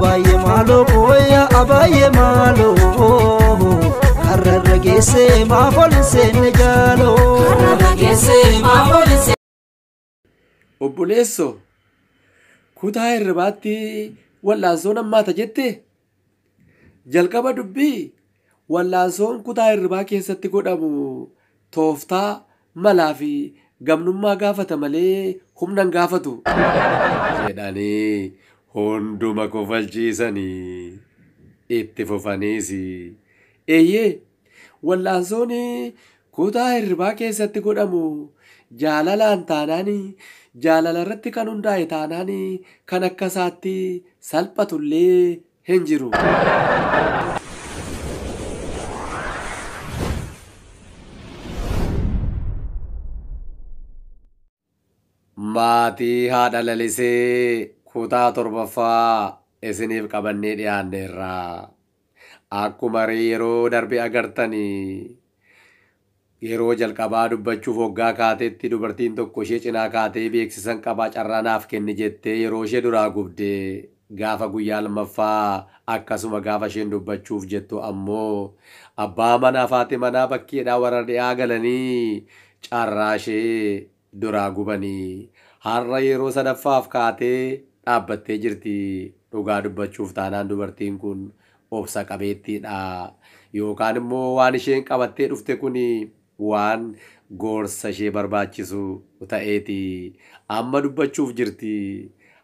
Abaayee maaloo booya abaayee maaloo kararra geessee maaf ol hin seenne jaaloo. Kararra geessee maaf ol hin seenne. Obboleessoo, kutaa hirribaatti wal'aansoon hammaata jettee? Jalqaba dubbii wal'aansoon kutaa hirribaa keessatti godhamu tooftaa, malaa fi gamnummaa gaafata malee humna hin gaafatu. Jedhanii hunduma kofalchiisanii itti fufaniis. Eeyyee, wal'aansoon kutaa hirribaa keessatti godhamu jaalalaan taanaan, jaalala irratti kan hundaa'e taanaan kan akka isaatti salphatullee hin jiru. Maatii haadha lalisee kutaa 7ffaa isiniif qabannee dhiyaanneerra. Akkuma yeroo darbe agartanii yeroo jalqabaa dubbachuuf hoggaa kaatetti dubartiin tokko ishee cinaa kaatee beeksisan qabaa carraa naaf kenni jettee yeroo ishee duraa gubdee gaafa guyyaa lammaffaa akkasuma gaafa isheen dubbachuuf jettu ammoo abbaa manaa fi haati manaa bakkeedhaa warra dhi'aa galanii carraa ishee duraa gubanii har'a yeroo sadaffaaf kaatee dhaabbattee jirti. Dhugaa dubbachuuf taanaan dubartiin kun obsa qabeettiidha. Yookaan immoo waan isheen qabattee dhufte kun waan gorsa ishee barbaachisu ta'eeti. Amma dubbachuuf jirti.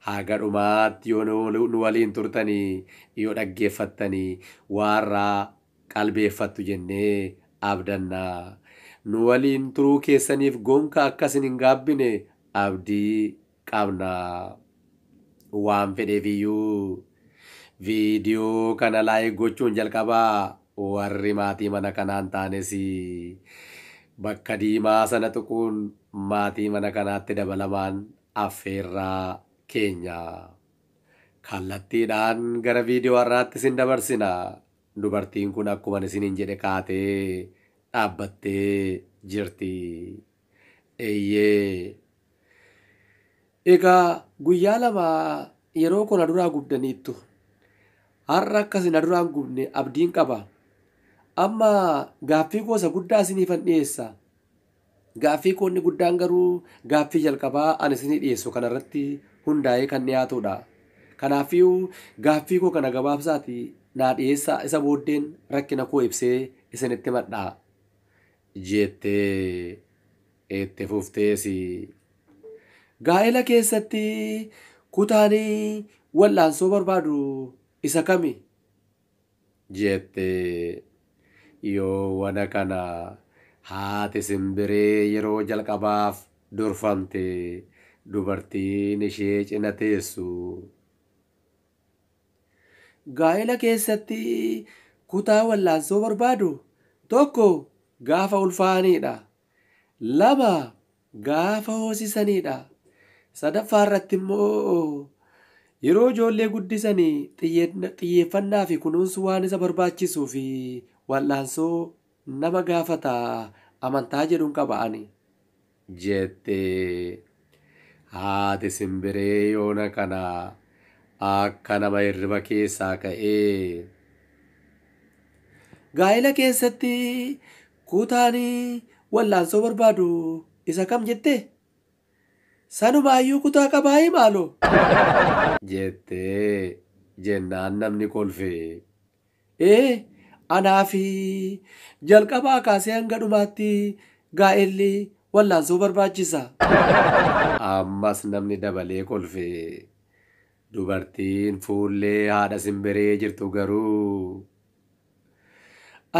Haga dhumaatti yoo nu waliin turtanii yoo dhaggeeffattanii waarraa qalbeeffattu jennee abdanna. Nu waliin turuu keessaniif gonka akka isin hin gaabbine abdii qabna. Waan fedheef iyyuu viidiyoo kana laayik gochuun jalqabaa warri maatii mana kanaan taanes bakka diimaa sana tuquun maatii mana kanaatti dabalamaan affeerraa keenya. Kallattiidhaan gara viidiyoo har'aatti isin dabarsina. Dubartiin kun akkuma isiniin jedhe kaatee dhaabbattee jirti. Eeyyee. Egaa guyyaa lama yeroo kana duraa gubdaniittu. Har'a akkas na duraan gubne abdiin qaba. Amma gaaffii gosa guddaa isiniifan dhiyeessa. Gaaffii koonni guddaan garuu gaaffii jalqabaa ani isinii dhiyeessu kanarratti hundaa'ee kan dhiyaatudha. Kanaafiyyuu gaaffii koo kana gabaabsaati naa dhiyeessaa isa booddeen rakkina koo ibsee isinitti madhaa jettee itti fufteesi. Gaa'ela keessatti kutaan wal'aansoo barbaadu isa kami? Jettee yoo wana kana haati simbiree yeroo jalqabaaf durfamte dubartiin ishee cina teessu. Gaa'ela keessatti kutaa wal'aansoo barbaadu tokko gaafa ulfaa'aniidha. 2 gaafa hoosisaniidha. 3ffaa irratti immoo yeroo ijoollee guddisanii xiyyeeffannaa fi kunuunsu waan isa barbaachisuu fi wal'aansoo nama gaafata amantaa jedhuun qaba ani. Jettee haati simbiree yoona kana akka nama hirriba keessaa ka'ee. Gaa'ela keessatti kutaan wal'aansoo barbaadu isa kam jettee? Sanumaayyuu kutaa qabaa maaloo? Jettee jennaan namni kolfe. Anaa fi jalqabaa kaasee hanga dhumaatti gaa'elli wal'aansoo barbaachisa. Ammas namni dabalee kolfe. Dubartiin fuullee haadha simbiree jirtu garuu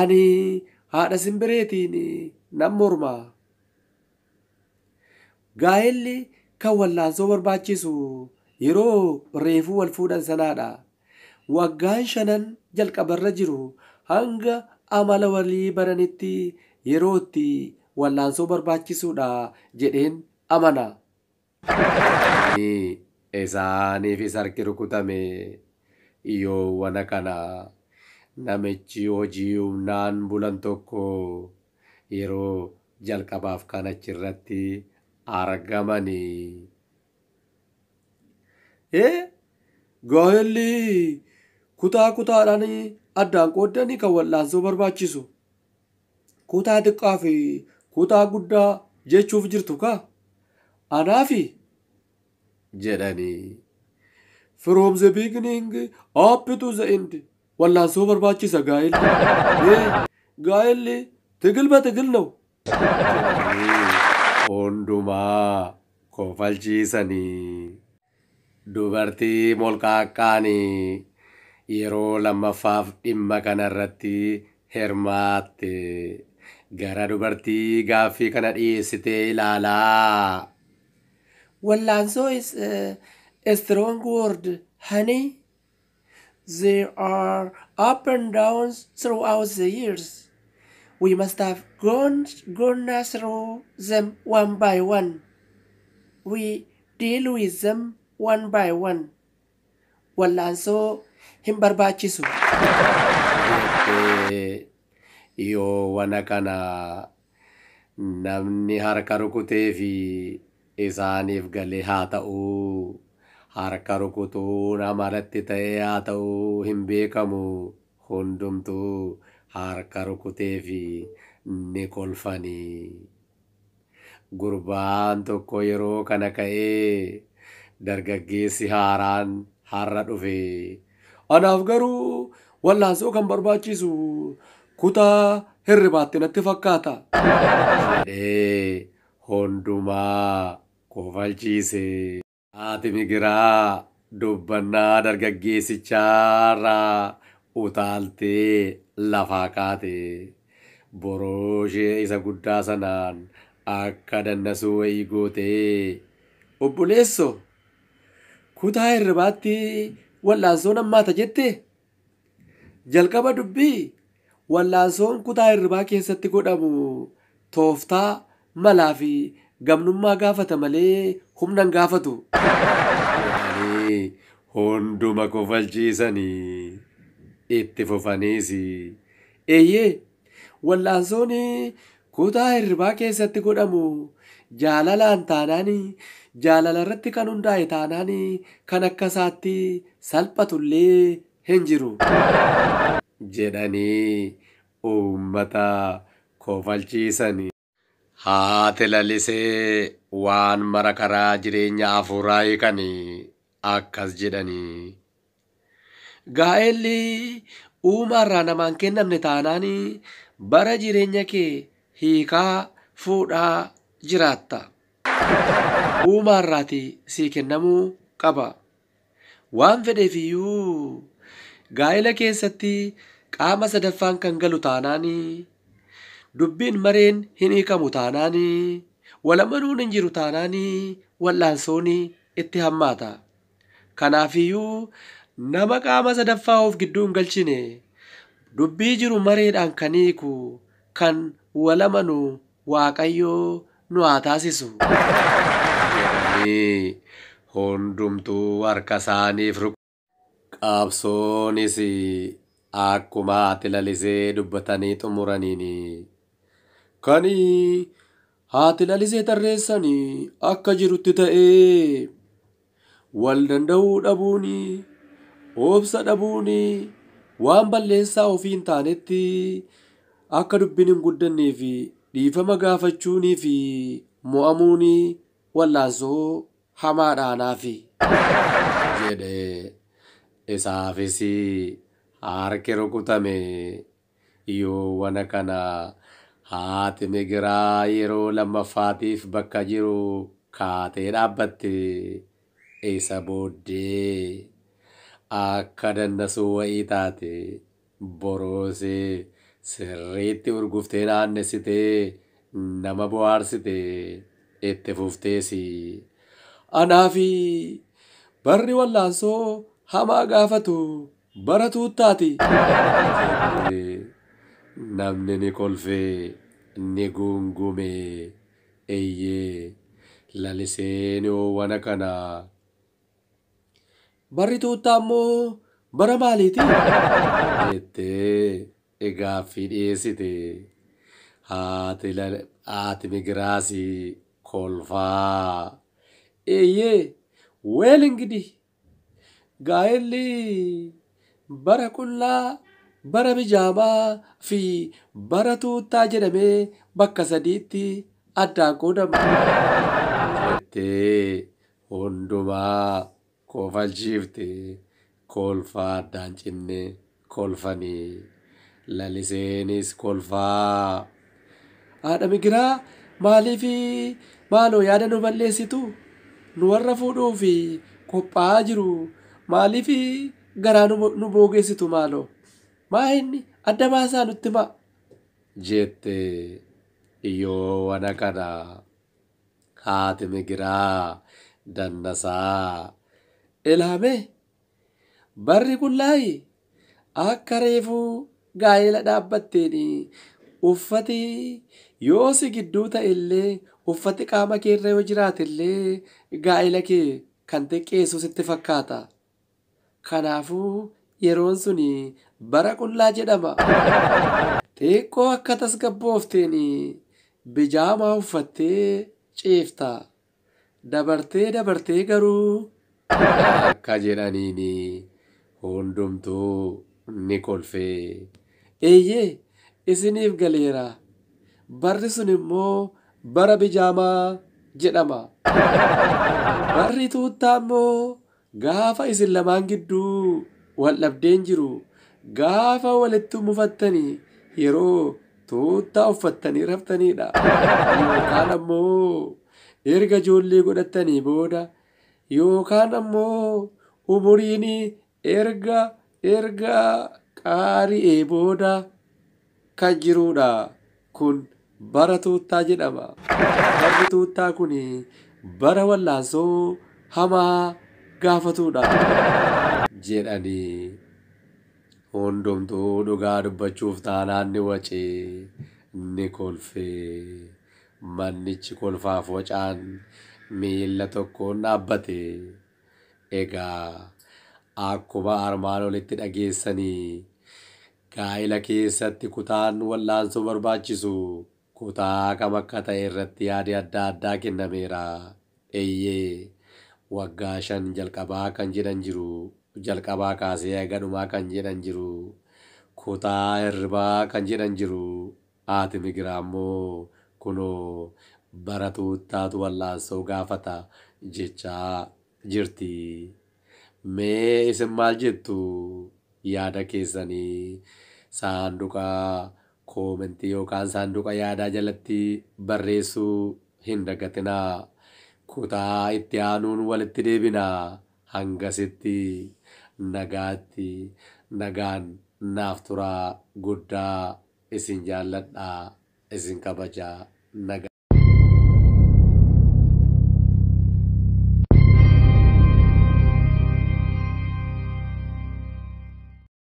ani haadha simbireetiin nan morma. Gaa'elli kan wal'aansoo barbaachisu yeroo reefuu wal fuudhan sanaadha. Waggaan 5 jalqabarra jiru hanga amala walii baranitti yeroo itti wal'aansoo barbaachisuudha jedheen amana. Isaaniifis harki rukutame yoo wana kana namichi hojii humnaan bulan tokko yeroo jalqabaaf kan achirratti argamanii. Gaa'elli Kutaa kutaadhaan addaan qooddanii kan wallaansoo barbaachisu. Kutaa xiqqaa fi kutaa guddaa jechuuf jirtu kaa? Anaafi jedhanii. From the beginning up to the end wallaansoo barbaachisa gaa'elli. Gaa'elli ትግል በትግል ነው. Hundumaa kofalchiisanii. Dubartii molqaaqqaanii yeroo lammaffaaf dhimma kanarratti hirmaatte. Gara dubartii gaaffii kana dhiyeessitee ilaalaa. Wallaansoo is a strong word, honey. There are up and downs throughout the years. We must have gone through them one by one. We deal with them one by one. Wallaansoo hin barbaachisu. Yoo wana kana namni harka rukutee fi isaaniif galee haa ta'uu, harka rukutuun amalatti ta'ee haa ta'uu hin beekamu, hundumtuu harka rukutee fi ni kolfanii. Gurbaan tokko yeroo kana ka'ee, dargaggeessi haaraan har'a dhufe. Anaaf garuu wallaansoo kan barbaachisu kutaa hirribaatti natti fakkaata. Jedhee hundumaa kofalchiise. Haati migiraa dubbannaa dargaggeessichaarraa utaaltee lafaa kaate. Boroo ishee isa guddaa sanaan akka dannasuu wayii gootee, obboleesso, kutaa hirribaatti wallaansoon hammaata jette? Jalqaba dubbii wallaansoon kutaa hirribaa keessatti godhamu tooftaa, malaa fi gamnummaa gaafata malee humna hin gaafatu. Hunduma kofalchiisanii itti fufaniis. Eeyyee, wallaansoon kutaa hirribaa keessatti godhamu jaalalaan taanaan, jaalala irratti kan hundaa'e taanaan, kan akka isaatti salphatullee hin jiru. Jedhanii uummata kofalchiisanii. Haati lalisee waan mara karaa jireenya hafuuraa hiikanii akkas jedhanii. Gaa'elli uumaarraa namaan kennamne taanaan bara jireenya kee hiikaa fuudhaa jiraatta. Uumaarraati sii kennamuu qaba. Waan fedheefiyyuu gaa'ela keessatti qaama sadaffaan kan galu taanaan, dubbiin mareen hin hiikamu taanaan, walamanuun hin jiru taanaan, wal'aansoon itti hammaata. Kanaafiyyuu nama qaama sadaffaa of gidduu hin galchine, dubbii jiru mareedhaan kan hiiku, kan walamanu Waaqayyoo nu haa taasisu. Hundumtuu harka isaaniif rukutu. Qabsoonis akkuma haati lalisee dubbatanii xumuraniin. Kan haati lalisee tarreessanii akka jirutti ta'ee, wal danda'uu dhabuun, obsa dhabuun, waan balleessaa ofii hin taanetti akka dubbiin hin guddannee fi dhiifama gaafachuunii fi mo'amuun wallaansoo hamaadhaanaafi. Jedhee isaafis harki rukutame. Yoowwana kana haati migiraa yeroo lammaffaatiif bakka jiru kaatee dhaabbatte. Isa booddee akka dannasuu wayii taate, boroosee sirriitti urguftee naannessitee nama bohaarsite. Itti fuftees, Anaafi barri wallaansoo hamaa gaafatu bara tuuttaati. Namni ni kolfee ni guungume. Eeyyee, laliseen yoowwana kana. Barri tuuttaa immoo bara maaliiti? Jettee gaaffii dhiyeessite. Haati migiraas kolfaa. Eeyyee, well, እንግዲህ gaa'elli Bara qullaa, bara bijaamaa fi bara tuuttaa jedhamee bakka sadiitti addaan qoodama. Jettee hundumaa kofalchiifte. Kolfaa addaan cinne kolfanii. Laliseenis kolfaa. Haadha migiraa, maaliif maaloo yaada nu balleessitu? Nu warra fuudhuuf qophaa'aa jiru. Maaliif garaa nu boogeessitu maaloo? Maa inni adda baasaa nutti himaa? Jette yoona kana haati migiraa dannasaa. Ilaamee, barri qullaayi akka reefuu gaa'ela dhaabbatteen uffati yoo si gidduu ta'e illee, uffati qaama kee irra yoo jiraate illee gaa'ela kee kan xiqqeessu sitti fakkaata. Kanaafuu yeroon suni bara qullaa jedhama. Xiqqoo akka tasgabboofteen bijaamaa uffattee ciifta. Dabartee dabartee garuu akka jedhaniin hundumtuu ni kolfee. Eeyyee, isiniif galeera. Barri sun immoo bara bijaamaa jedhama. Barri tuuttaa immoo gaafa isin lamaan gidduu wal dhabdeen jiru, gaafa walitti mufattanii yeroo tuuttaa uffattanii raftanidha. Yookaan ammoo erga ijoollee godhattanii booda, yookaan ammoo umuriin erga qaari'ee booda kan jirudha. Kun bara tuuttaa jedhama. Barri tuuttaa kun bara wallaansoo hamaa gaafatudha. Jedhanii hundumtuu dhugaa dubbachuuf taanaan ni wacee ni kolfee. Mannichi kolfaaf wacaan miilla tokkoon dhaabbate. Egaa akkuma armaan olitti dhageessanii gaa'ela keessatti kutaan wallaansoo barbaachisu kutaa kam akka ta'e irratti yaadi adda addaa kennameera. Eeyyee, waggaa 5 jalqabaa kan jedhan jiru, jalqabaa kaasee haga dhumaa kan jedhan jiru, kutaa hirribaa kan jedhan jiru. Haati migiraa immoo kunoo bara tuuttaatu wallaansoo gaafata jechaa jirti. Mee isin maal jettu? Yaada keessanii saanduqa koomentii yookaan saanduqa yaadaa jalatti barreessuu hin dagatinaa. Kutaa itti aanuun walitti deebinaa. Hangasitti nagaatti, nagaan naaf turaa. Guddaa isin jaalladhaa, isin kabajaa. Nagaa.